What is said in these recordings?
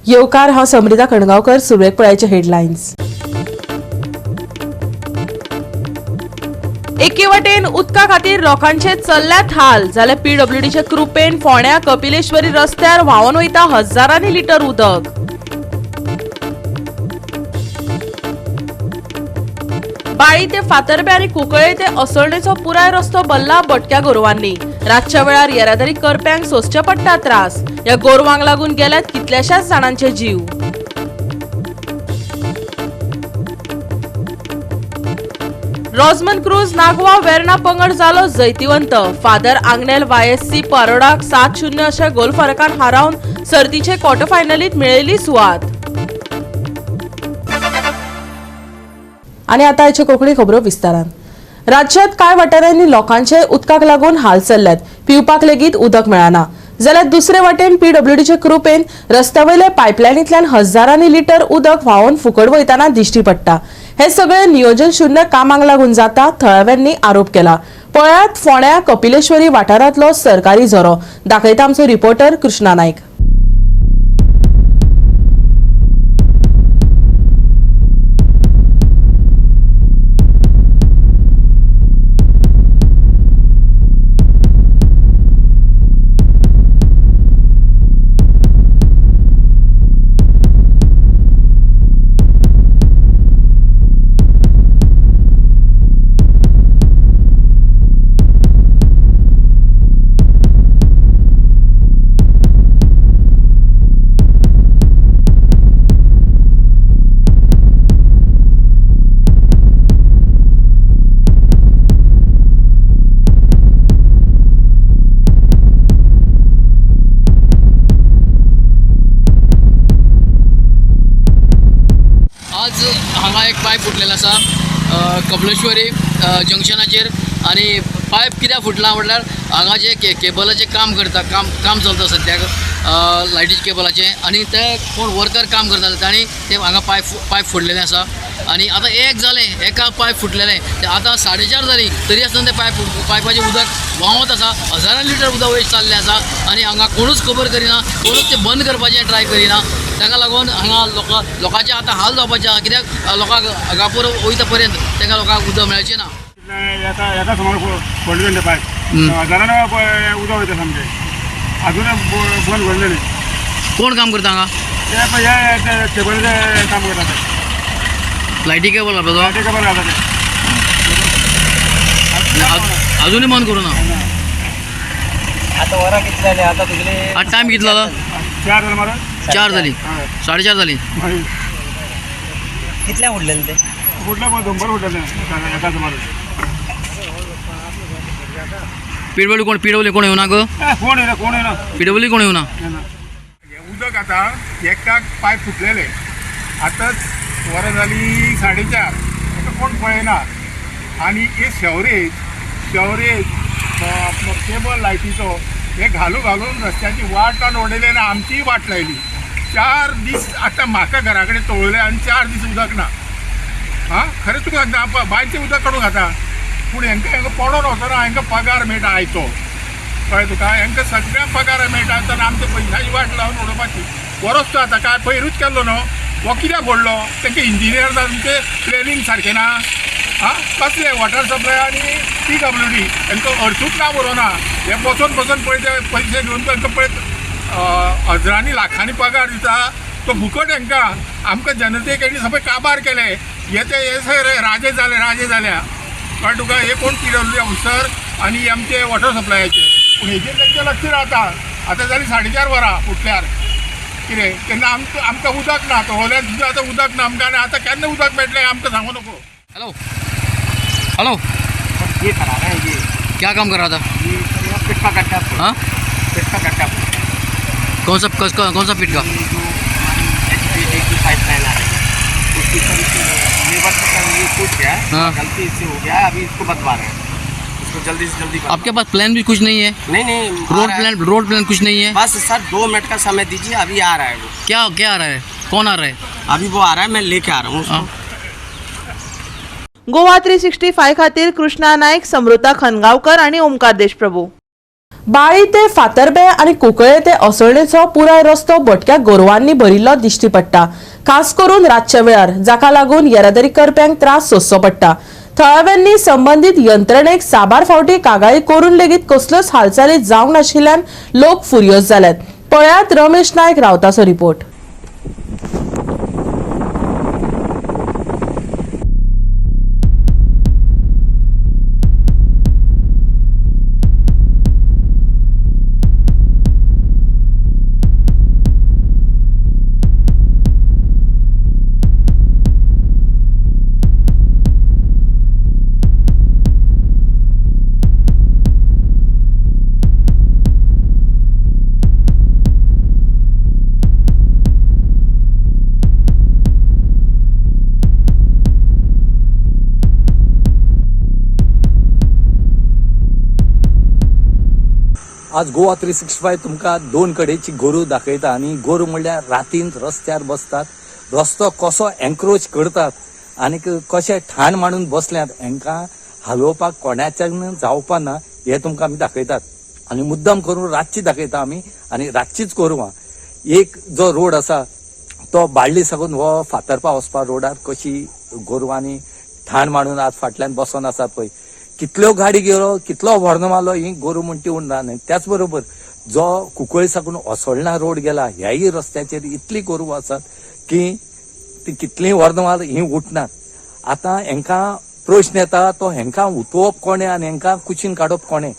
येवकार. हांव समृता कणगांवकर. सुरवेक पळयाचे हेडलायन्स. एके वटेन उदका खातीर लोकांचे चल्ल्यात हाल, जाल्यार पीडब्ल्यूडीचे कृपेन फोंड्या कपिलेश्वरी रस्त्यार व्हांवन वयता हजारांनी लिटर उदक. बाळी ते फातर्बे आनी कुंकळे ते असोळणेचो पुराय रस्तो भल्ला भटक्या गोरवांनी. रातच्या वेळार येरादारी करप्यांक सोंसचे पडटा त्रास. ह्या गोरवांक लागून गेल्यात कितल्याशाच जाणांचे जीव. रोजमन क्रूज नागवा वेर्णा पंगड जालो जैतिवंत. फादर आग्नेल वायएससी पारोडाक 7-0 अशा गोल फरकान हारावन सर्तीचे क्वॉर्टर फायनलीत मेळयली सुवात. आणि आता हाचे कोंकणी खबरो विस्तारान. राज्यात कांय वाठारांनी लोकांचे उदकाक लागून हाल चल्ल्यात. पिवपाक लेगीत उदक मेळना, जाल्यार दुसरे वाटेन पीडब्ल्यूडीचे कृपेन रस्त्या वयले पायपलायनींतल्यान हजारांनी लिटर उदक व्हांवन फुकट वयतना दिश्टी पडटा. हे सगळे नियोजन शून्य कामाक लागून जाता, थळाव्यांनी आरोप केला. पळयात फोंड्या कपिलेश्वरी वाठारांतलो सरकारी झरो. दाखयता आमचो रिपोर्टर कृष्णा नायक. आज हांगा एक पायप फुटलेलो आसा कबलेश्वरी जंक्शनाचेर. आनी पायप कित्याक फुटला म्हटल्यार हांगा जे केबलाचें काम करता, काम काम चलता सद्याक लायटीच्या केबलाचें, आनी ते कोण वर्कर काम करताले तांणी ते हांगा पायप पायप फोडलेलें आसा. आनी आतां एक जालें, एका पायप फुटलेलें तें आतां 4:30 जालीं, तरी आसतना तें पायपाचें उदक व्हांवत आसा. हजारां लिटर उदक वेस्ट जाल्लें आसा आनी हांगा कोणूच खबर करिना, कोणूच तें बंद करपाचें ट्राय करिना. ताका लागून हांगा लोकांचे आतां हाल जावपाचे आहा, कित्याक लोकांक आगापूर वयता पर्यंत तांकां लोकांक उदक मेळचें ना. एका एका सुमार फोडलें ते पायप, हजारान उदक वयता सामकें. अजून बंद करलें न्ही. कोण काम करता हांगा? ते पळय, हे ते केबलाचें काम करता ते. लायटी केबल घालपाचो? ते केबल घालता ते. अजूनय बंद करूं ना? आता वरां कितली जाली आता तुगेले? आतां टायम कितलो जालो? 4 जालें मरे. 4 जाली. हय. 4:30 जाली. मागीर. कितल्या उरलेले ते? फुटलें पळय, दोंबर फुटलें एका सुमार. पीडब्ल्यू कोण, पीडब्ल्यू कोण येवना गो? कोण येयना, कोण येयना. पीडब्ल्यू कोण येवना? उदक आतां एकाक पायप फुटलेले, आतांच वरां जालीं 4:30, आतां कोण पळयना. आनी हे शेवरेज शेवरेज केबल लायटीचो हे घालून घालून रस्त्याची वाट लावन उडयली आनी आमचीय वाट लायली. 4 दीस आतां म्हाका घरा कडेन तोळले आनी 4 दीस उदक ना. आं, खरें तुका सांगता, बांयचें उदक काडून खाता, पूण हेंकां हेंकां पडोन वचना. हेंकां पगार मेळटा आयचो, कळ्ळें तुका? हेंकां सगळ्यांक पगार मेळटा तर आमच्या पयशाची वाट लावन उडोवपाची. हो रस्तो आतां काय पयरूच केल्लो न्हू, हो कित्याक फोडलो? तेंका इंजिनियर तांचें प्लॅनिंग सारकें ना. आं, कसलें वॉटर सप्लाय आनी पीडब्ल्यूडी, हेंकां अर्थूच ना बरोवना. हे बसोन बसोन पळय, ते पयशे घेवन तांकां पळय, हजरांनी लाखांनी पगार दिता तो फुकट हेंकां. आमकां जनतेक हेणी सगळे काबार केले. हे ते हे सगळे राजे जाले, राजे जाल्या, कळ्ळें तुका? हे कोण पीडब्ल्यूडी ऑफिसर आनी आमचे वॉटर सप्लायाचे, पूण हेजेर तेंचें लक्ष रावता. आतां जालीं 4:30 वरां फुटल्यार कितें तेन्ना आमकां आमकां उदक ना. तळोल्यार सुद्दां आतां उदक ना आमकां. आनी आतां केन्ना उदक मेळटलें आमकां सांगू नको. Hello hello. ये करा रहे हैं ये. क्या काम कर रहा था? ये सर, यहाँ पिट का गड्ढा. हाँ. पिट का गड्ढा. कौन सा कौन सा पिट का? ये जो हमारी एच की पाइपलाइन आ रही है उसकी सर, लेबर का सर ये टूट गया है. हाँ। गलती इससे हो गया है. अभी इसको बदवा रहे हैं, इसको जल्दी से जल्दी बदवा- आपके पास प्लान भी कुछ नहीं है? नहीं नहीं, आ रोड रहा है। प्लान, रोड प्लान कुछ नहीं है? बस सर, 2 मिनट का समय दीजिए, अभी आ रहा है वो. क्या क्या आ रहा है? कौन आ रहा है? अभी वो आ रहा है, मैं लेके आ रहा हूँ उसको. हाँ. गोवा 365 खातीर कृष्णा नायक, समृता खनगांवकर आनी ओमकार देशप्रभू. बाळी ते फातर्बे आनी कुंकळे ते असोळणेचो पुराय रस्तो भटक्या गोरवांनी भरिल्लो दिश्टी पडटा, खास करून रातच्या वेळार, जाका लागून येरादारी करप्यांक त्रास सोंसचो पडटा. थळाव्यांनी संबंदीत यंत्रणेक साबार फावटी कागाळी करून लेगीत कसल्योच हालचाली जावंक नाशिल्ल्यान लोक फुर्योज जाल्यात. पळयात रमेश नायक रावताचो रिपोर्ट. आज गोवा 365 तुमकां दोन कडेची गोरू दाखयता आनी गोरू म्हणल्यार रातीन रस्त्यार बसतात, रस्तो कसो एन्क्रोच करतात आनी कशे ठाण मांडून बसल्यात, हेंकां हालोवपाक कोणाच्यान जावपा ना हें तुमकां आमी दाखयतात आनी मुद्दम करून रातची दाखयता आमी आनी रातचीच करूं. एक जो रोड आसा तो बाळ्ळी साकून हो फातर्पा वचपा रोडार कशी गोरवांनी ठाण मांडून आज फाटल्यान बसोन आसात पळय, कितल्यो गाडी गेलो कितलो व्हर्ण मारलो ही गोरू म्हण ती उरना न्हय. त्याच बरोबर जो कुंकळी साकून असोळणा रोड गेला ह्याय रस्त्याचेर इतली गोरवां आसात की ती कितलीं व्हर्ण मार ही उठनात. आतां हेंकां प्रश्न येता तो हेंकां उठोवप कोणें आनी हेंकां कुशीन काडप कोणें.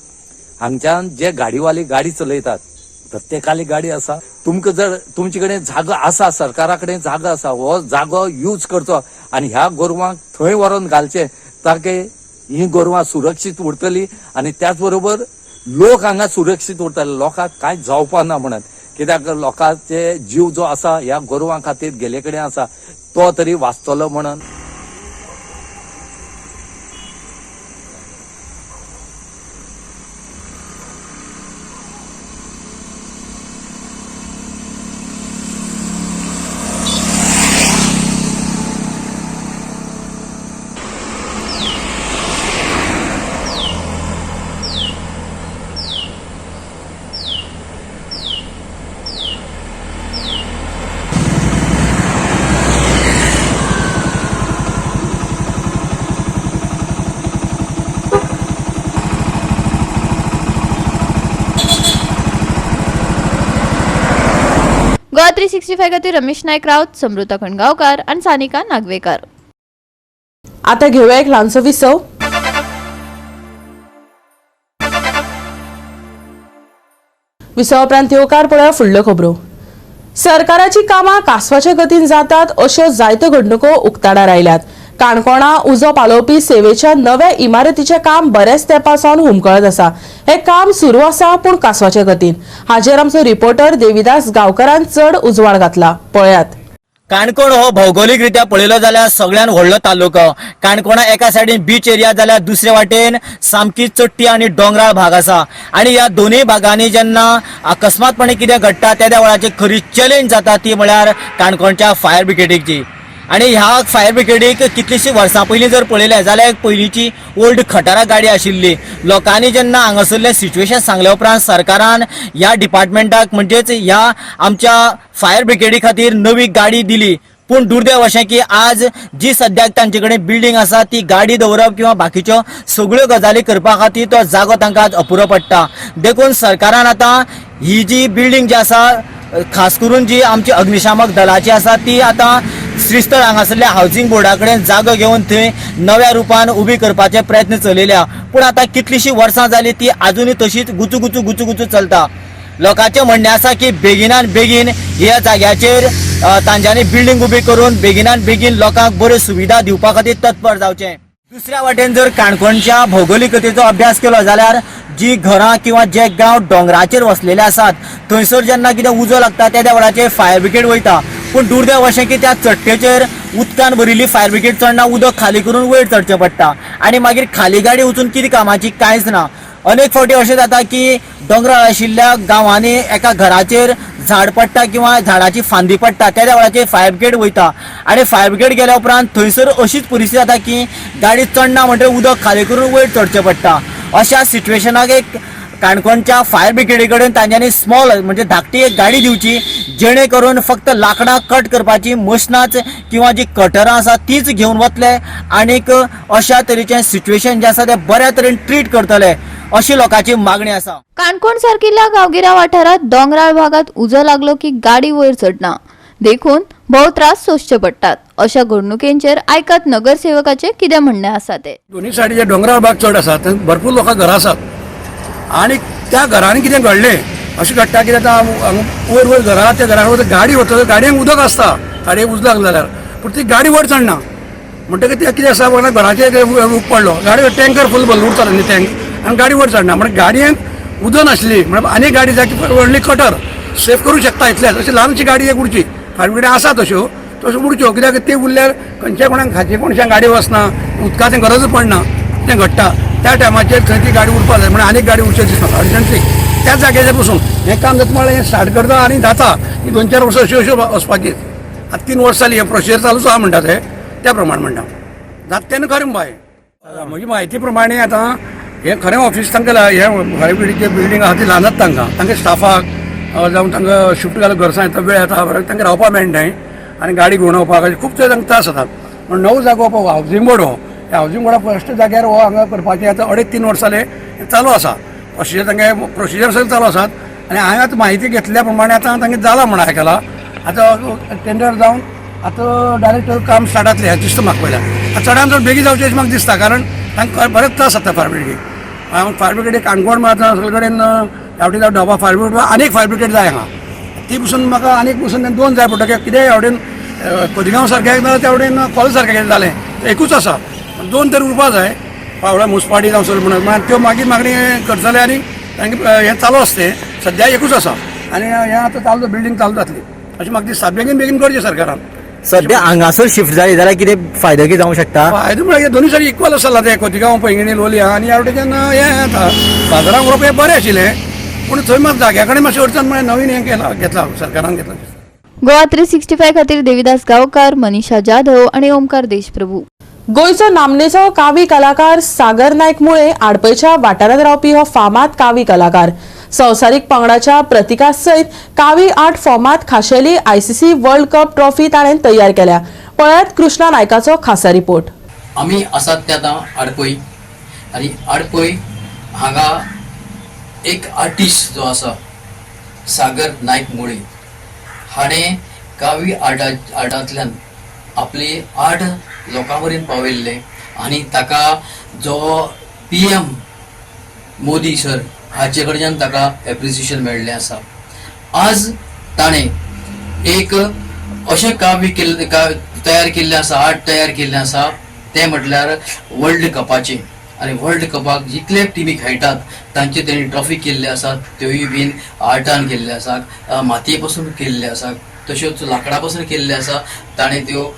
हांगच्यान जे गाडीवाले गाडी चलयतात प्रत्येकाली गाडी आसा, तुमकां जर तुमचे कडेन जागो आसा, सरकारा कडेन जागो आसा, हो जागो यूज करचो आनी ह्या गोरवांक थंय व्हरोन घालचे ताकी ही गोरवां सुरक्षीत उरतली आनी त्याच बरोबर लोक हांगा सुरक्षीत उरतले, लोकांक कांय जावपा ना म्हणून. कित्याक लोकांचे जीव जो आसा ह्या गोरवां खातीर गेले कडेन आसा तो तरी वाचतलो म्हणून. गोवा 365 खातीर रमेश नायक राऊत, समृता खणगांवकार आनी सानिका नागवेकार. आता घेऊया एक ल्हानसो विसव. विसवा उपरांत येवकार पळोवया फुडल्यो खबरो. सरकाराची कामां कासवाच्या गतीन जातात अश्यो जायत्यो घडणुको उक्ताडार आयल्यात. काणकोणा उजो पालोवपी सेवेच्या नव्या इमारतीचें काम बऱ्याच तेंपा सावन हुमकळत आसा. हें काम सुरू आसा पूण कासवाच्या गतीन. हाचेर आमचो रिपोर्टर देविदास गांवकारान चड उजवाड घातला, पळयात. काणकोण हो भौगोलिकरित्या पळयलो जाल्यार सगळ्यान व्हडलो तालुको. काणकोणा एका सायडीन बीच एरिया जाल्यार दुसरे वाटेन सामकी चट्टी आनी दोंगराळ भाग आसा आनी ह्या दोनूय भागांनी जेन्ना अकस्मातपणे कितें घडटा त्या वेळाची खरी चॅलेंज जाता ती म्हळ्यार काणकोणच्या फायर ब्रिगेडीची. आनी ह्या फायर ब्रिगेडीक कितलींशीं वर्सां पयलीं जर पळयलें जाल्यार एक पयलींची ओल्ड खटारा गाडी आशिल्ली. लोकांनी जेन्ना हांगासरलें सिच्युएशन सांगल्या उपरांत सरकारान ह्या डिपार्टमेंटाक म्हणजेच ह्या आमच्या फायर ब्रिगेडी खातीर नवी गाडी दिली. पूण दुर्दैव अशें की आज जी सद्याक तांचे कडेन बिल्डींग आसा ती गाडी दवरप किंवा बाकीच्यो सगळ्यो गजाली करपा खातीर तो जागो तांकां आज अपुरो पडटा. देखून सरकारान आतां ही जी बिल्डींग जी आसा खास करून जी आमची अग्निशामक दलाची आसा ती आतां श्रीस्थळ हांगासरल्या हावजींग बोर्डा कडेन जागो घेवन थंय नव्या रुपान उबी करपाचे प्रयत्न चलयल्या. पूण आतां कितलींशीं वर्सां जालीं ती आजुनूय तशीच गुचू गुचू गुचू गुचू चलता. लोकांचें म्हणणें आसा की बेगिनान बेगीन ह्या जाग्याचेर तांच्यांनी बिल्डींग उबी करून बेगिनान बेगीन लोकांक बऱ्यो सुविधा दिवपा खातीर तत्पर जावचें. दुसऱ्या वाटेन जर काणकोणच्या भौगोलिकतेचो अभ्यास केलो जाल्यार जी घरां किंवा जे गांव दोंगराचेर वसलेले आसात थंयसर जेन्ना कितें उजो लागता त्या वेळाचेर फायर ब्रिगेड वयता. पूण दुर्दैव अशें की त्या चडटेचेर उदकान भरिल्ली फायर ब्रिगेड चडना, उदक खाली करून वयर चडचें पडटा आनी मागीर खाली गाडी वचून कितें कामाची कांयच ना. अनेक फावटी अशें जाता की दोंगराळ आशिल्ल्या गांवांनी एका घराचेर झाड पडटा किंवा झाडाची फांदी पडटा त्या वेळाचेर फायर ब्रिगेड वयता आनी फायर ब्रिगेड गेल्या उपरांत थंयसर अशीच परिस्थिती जाता की गाडी चडना म्हणटकीर उदक खाली करून वयर चडचें पडटा. अशा सिच्युएशनाक एक काणकोणच्या फायर ब्रिगेडी कडेन तांच्यांनी स्मॉल म्हणजे धाकटी एक गाडी दिवची, जेणे करून फक्त लाकडां कट करपाची मशनाच किंवा जी कटरां आसा तीच घेवन वतले आनीक अशा तरेचें सिच्युएशन जें आसा तें बऱ्या तरेन ट्रीट करतले अशी लोकांची मागणी आसा. काणकोण सारकिल्ल्या गांवगिऱ्या वाठारांत दोंगराळ भागात उजो लागलो की गाडी वयर चडना, देखून भोव त्रास सोंसचे पडटात. अशा घडणुकेंचेर आयकात नगरसेवकाचे कितें म्हणणें आसा तें. दोन्ही सायडीचे डोंगराळ भाग चड आसा, थंय भरपूर लोकां घरां आसात आनी त्या घरांनी कितें घडलें अशें घडटा कितें आतां हांगा वयर वयर घरां आहा, त्या घरां वयर गाडी वता, गाडयेक उदक आसता, गाडयेक उजो लागलो जाल्यार, पूण ती गाडी वयर चडना. म्हणटकीर तें कितें आसा, कोणा घराचेर उदक पडलो, गाडी टँकर फूल भरलो उरता न्ही टँक, आनी गाडी वयर चडना. म्हणल्यार गाडयेक उदक नासली म्हणल्यार आनी गाडी जाय की व्हडली कटर सेफ करूं शकता इतल्याच, अशी ल्हानशी गाडी एक उरची. फायर ब्रिगेड आसा तश्यो तश्यो उरच्यो, कित्याक ती उरल्यार खंयच्या कोणाक खाजी कोणच्या गाडी वचना, उदकाचें गरज पडना, तें घडटा त्या टायमाचेर थंय ती गाडी उरपा जाय. म्हणून आनीक गाडी उरच्यो दिसना अर्जंटली त्याच जाग्याचेर बसून हें काम जाता म्हळ्यार हें स्टार्ट करता आनी जाता ही 2-4 वर्सां अश्यो अश्यो वचपाचीच. आतां 3 वर्सां जालीं हें प्रोसिजर चालूच आहा म्हणटा ते, त्या प्रमाणे म्हणटा जाता तेन्ना खरें बाय. म्हजी म्हायती प्रमाणे आतां हें खरें ऑफिस तांकां हें फायर ब्रिगेडीचें बिल्डींग आहा ती ल्हानच तांकां, तांकां स्टाफाक जावं तांकां शिफ्ट घालून घरसां येता वेळ येता, तांकां रावपाक मेळना आनी गाडी घुंवडावपाक अशें खूब तांकां त्रास जातात. पूण नवो जागो हो हावजींग बोर्ड, हो ह्या हावजींग बोर्डा फस्ट जाग्यार हो हांगा करपाचें आतां 2.5-3 वर्सां जालें चालू आसा प्रोसिजर, तांगे प्रोसिजर सगळें चालू आसात. आनी हांवें आतां म्हायती घेतल्या प्रमाणे आतां तांगें जालां म्हण आयकलां, आतां टेंडर जावन आतां डायरेक्ट काम स्टार्ट जातलें हें दिसता म्हाका पयल्यार. आतां चडान चड बेगीन जावचें अशें म्हाका दिसता, कारण तांकां बरेच त्रास जाता फायर ब्रिगेडीक. फायर ब्रिगेडीक काणकोण आतां सगळे कडेन ह्या वटेन डोबा फायर ब्रिगेड आनीक फायर ब्रिगेड जाय हांगा, ती पसून म्हाका आनीक पसून 2 जाय पडटा. कितें ह्या वटेन खोतिगांव सारकें ना, त्या वटेन खोल सारकें कितें जालें एकूच आसा, 2 तरी उरपा जाय पावळा मुसपाडी जावं सगळें म्हणून त्यो मागीर मागणी करतले आनी तांकां हें चालू आसा तें सद्या एकूच आसा आनी हें आतां चालू बिल्डींग चालू जातली अशें म्हाका दिसता. बेगीन बेगीन करचें सरकारान. सद्या हांगासर शिफ्ट जाली जाल्यार कितें फायदो कितें जावंक शकता? फायदो म्हळ्यार दोनूय सायडी इक्वल आसा तें, खोतिगांव पैंगिणी लोलया आनी ह्या वटेच्यान हें येता बाजारांत व्हरप हें बरें आशिल्लें, पूण थंय मात जाग्या कडेन मातशें अडचण म्हळ्यार नवीन हें केलां घेतलां सरकारान घेतलां. गोवा 365 खातीर देविदास गांवकार, मनीषा जाधव आणि ओमकार देशप्रभू. गोंयचो नामनेचो कावी कलाकार सागर नायक मुळे आडपयच्या वाठारांत रावपी हो फामाद कावी कलाकार संवसारीक पंगडाच्या प्रतिका सयत कावी आर्ट फॉर्मात खाशेली आयसीसी वर्ल्ड कप ट्रॉफी ताणें तयार केल्या. पळयात कृष्णा नायकाचो खासा रिपोर्ट. आमी आसात ते आतां आडपय, आनी आडपय हांगा एक आर्टिस्ट जो आसा सागर नायक मुळे हाणें कावी आर्टांतल्यान आपली आर्ट लोकां मेरेन पावयल्लें आनी ताका जो PM Modi sir हाचे कडच्यान ताका एप्रिसिएशन मेळिल्लें आसा. आज ताणें एक अशें काव्य केल्लें तयार केल्लें आसा, आर्ट तयार केल्लें आसा तें म्हटल्यार वर्ल्ड कपाचें. आनी वर्ल्ड कपाक जितले टिमी खेळटात तांचे तेणी ट्रॉफी केल्ले आसात, त्योय बीन आर्टान केल्ले आसात, मातये पासून केल्ले आसात, तश्योच लांकडा पासून केल्ले आसा. ताणें त्यो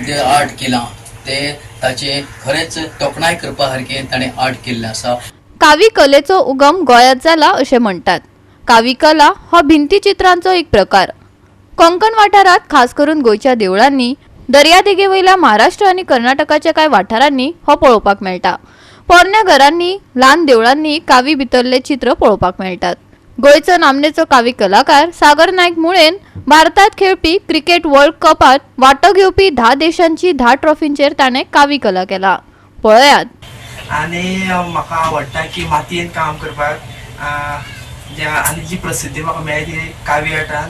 ते आर्ट केलां तें ताचें खरेंच तोखणाय करपा सारकें ताणें आर्ट केल्लें आसा. कावी कलेचो उगम गोंयांत जाला अशें म्हणटात. कावी कला हो भिंती चित्रांचो एक प्रकार. कोंकण वाठारांत खास करून गोंयच्या देवळांनी, दर्यादेगे वयल्या महाराष्ट्र आनी कर्नाटकाच्या कांय वाठारांनी हो पळोवपाक मेळटा. पोरण्या घरांनी, ल्हान देवळांनी कावी भितरले चित्र पळोवपाक मेळटात. गोंयचो नामनेचो कावी कलाकार सागर नायक मुळेन भारतात खेळपी क्रिकेट वर्ल्ड कपात वांटो घेवपी 10 देशांची 10 ट्रॉफींचेर ताणें कावी कला केला. पळयात. आनी म्हाका आवडटा की मातयेन काम करपाक, आनी जी प्रसिद्धी म्हाका मेळ्ळी ती कावी आर्टान.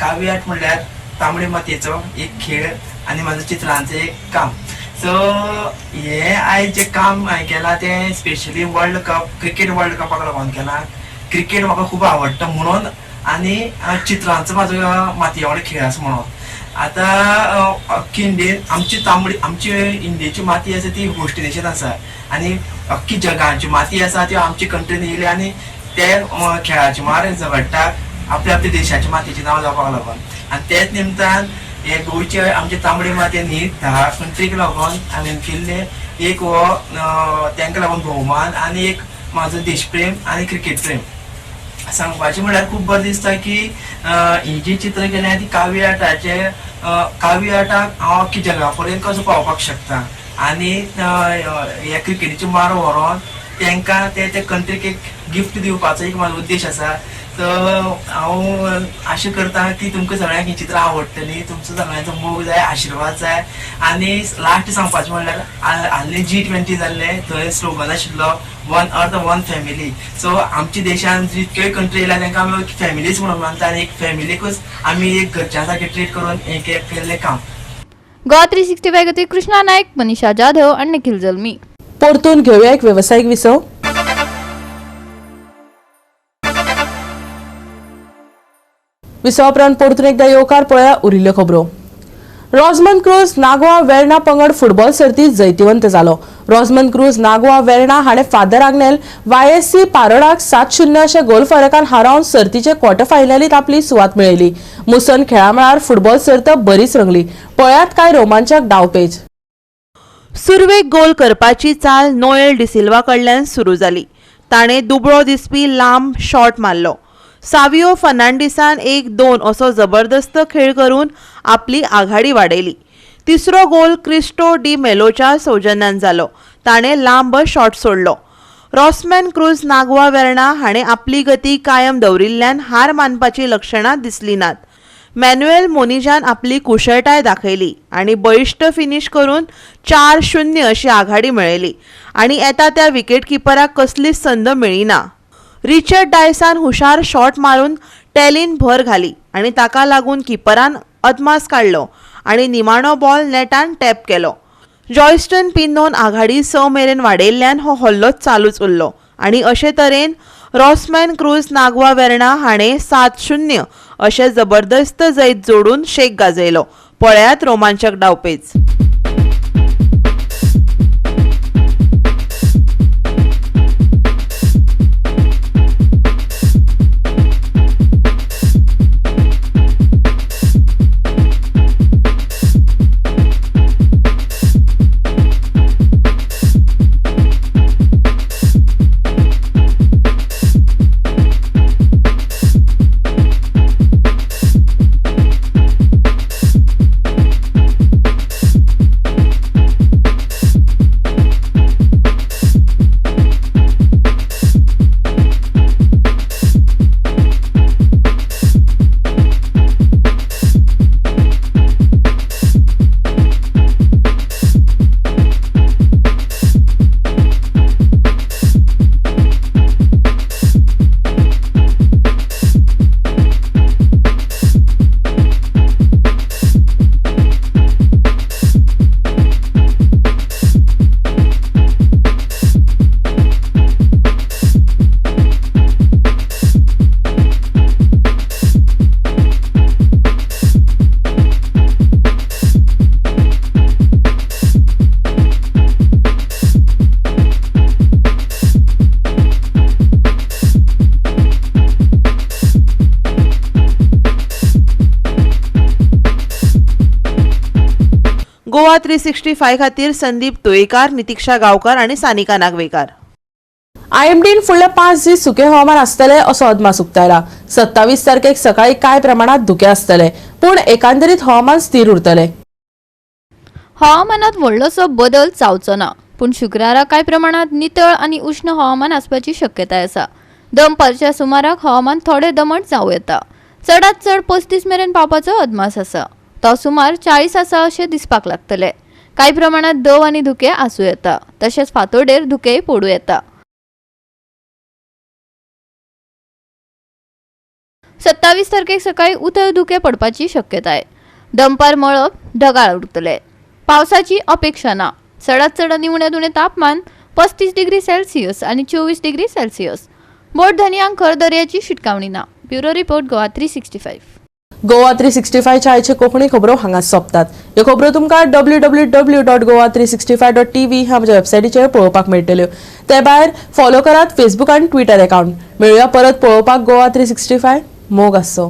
कावी आर्ट म्हणल्यार तांबडे मातयेचो एक खेळ आनी म्हाजो चित्रांचें एक काम. सो हें आयज जें काम हांवें केलां तें specially world cup, cricket world कपाक लागून केलां. क्रिकेट म्हाका खूब आवडटा म्हणून आनी चित्रांचो म्हाजो मातये वांगडा खेळ आसा म्हणून. आतां अख्खी इंडियेन आमची तांबडी, आमची इंडियेची माती आसा ती वेस्ट इंडिजेन आसा आनी अख्खी जगाची माती आसा ती आमची कंट्रीन येयली आनी ते खेळाचे मार झगडटा आपल्या आपल्या देशाच्या मातयेचें नांव जावपाक लागून. आनी तेच निमतान हे गोंयचे आमचे तांबडे मातयेन ही 10 कंट्रीक लागून हांवें केल्ले एक हो तांकां लागून भोवमान आनी एक म्हाजो देशप्रेम आनी क्रिकेट प्रेम. सांगपाचें म्हणल्यार खूब बरें दिसता की ही जी चित्रां केल्या ती कावी आर्टाचे, कावी आर्टाक हांव अख्खी जगा पर्यंत कसो पावपाक शकता आनी ह्या क्रिकेटीचे मार व्हरोन तांकां ते त्या कंट्रीक एक गिफ्ट दिवपाचो एक म्हाजो उद्देश आसा. सो हांव आशा करता की तुमकां सगळ्यांक ही चित्रां आवडटली, तुमचो सगळ्यांचो मोग जाय, आशिर्वाद जाय. आनी लास्ट सांगपाचें म्हणल्यार हालीं G20 जाल्लें, थंय स्लोगन आशिल्लो one earth one family. So आमच्या देशान जितक्योय कंट्री येयल्या तांकां आमी फॅमिलीच म्हणून मानता आनी एक फॅमिलीकूच आमी एक घरच्या सारकें ट्रीट करून हें केल्लें काम. गोवा 365 खातीर कृष्णा नायक, मनीषा जाधव आनी निखिल जल्मी. परतून घेवया एक वेवसायीक विसव. विसवा उपरांत परतून एकदा येवकार पळया उरिल्ल्यो खबरो. रोजमन क्रूज नागवा वेर्णा पंगड फुटबॉल सर्तीत जैतिवंत जालो. रोजमन क्रूज नागवा वेर्णा हाणें फादर आग्नेल YSC पारोडाक 7-0 अशा गोल फरकान हारोवन सर्तीचे क्वॉर्टर फायनलीत आपली सुवात मेळयली. मुसन खेळामळार फुटबॉल सर्त बरीच रंगली. पळयात कांय रोमांचक डावपेच. सुरवेक गोल करपाची चाल नोएल डिसिल्वा कडल्यान सुरू जाली. ताणें दुबळो दिसपी लांब शॉट मारलो. सावियो फर्नांडीसान 1-2 असो जबरदस्त खेळ करून आपली आघाडी वाडयली. तिसरो गोल क्रिस्टो डी मेलोच्या सौजन्यान जालो. ताणें लांब शॉट सोडलो. रॉसमॅन क्रूज नागवा वेर्णा हाणें आपली गती कायम दवरिल्ल्यान हार मानपाची लक्षणां दिसली नात. मॅन्युएल मोनिजान आपली कुशळटाय दाखयली आनी बळिश्ट फिनीश करून 4-0 अशी आघाडी मेळयली आनी येता त्या विकेटकिपराक कसलीच संद मेळ्ळी ना. रिचर्ड डायसान हुशार शॉट मारून टॅलीन भर घाली आनी ताका लागून किपरान अदमास काडलो आनी निमाणो बॉल नेटान टॅप केलो. जॉयस्टन पिनोन आघाडी 6 मेरेन वाडयल्ल्यान हो हल्लो चालूच उरलो आनी अशे तरेन रॉसमॅन क्रूज नागवा वेर्णा हाणें 7-0 अशें जबरदस्त जैत जोडून शेक गाजयलो. पळयात रोमांचक डावपेच. गोवा 365 खातीर संदीप तुयेकार, नितिक्षा गांवकार आनी सानिका नागवेकार. आयएमडीन फुडले 5 दीस सुके हवामान आसतले असो अदमास उक्तायला. 27 तारखेक सकाळी कांय प्रमाणात धुके आसतले, पूण एकांदरीत हवामान स्थिर उरतले. हवामानात व्हडलोसो बदल जावचो ना, पूण शुक्रारा कांय प्रमाणात नितळ आनी उश्ण हवामान आसपाची शक्यताय आसा. दनपारच्या सुमाराक हवामान थोडें दमट जावं येता. चडात चड 35 मेरेन पावपाचो अदमास आसा. तो सुमार 40 आसा अशें दिसपाक लागतले. कांय प्रमाणात दव आनी धुके आसूं येता, तशेंच फांतोडेर धुकेय पडूं येता. 27 तारखेक सकाळी उथळ धुके पडपाची शक्यताय. दनपार मळब ढगाळ उरतले. पावसाची अपेक्षा ना. चडात चड आनी उण्यांत उणें तापमान 35 डिग्री सेल्सियस आनी 24 डिग्री सेल्सियस. बोट धनयांक खर दर्याची शिटकावणी ना. Bureau report, Goa 365. Goa 365 आयचे कोंकणी खबरो हांगा सोंपतात. ह्यो खबरो तुमकां www.goa365.tv ह्या आमच्या वेबसायटीचेर पळोवपाक मेळटल्यो. ते भायर फॉलो करात फेसबूक आनी ट्विटर अकाउंट. मेळुया परत पळोवपाक गोवा 365. मोग आसचो.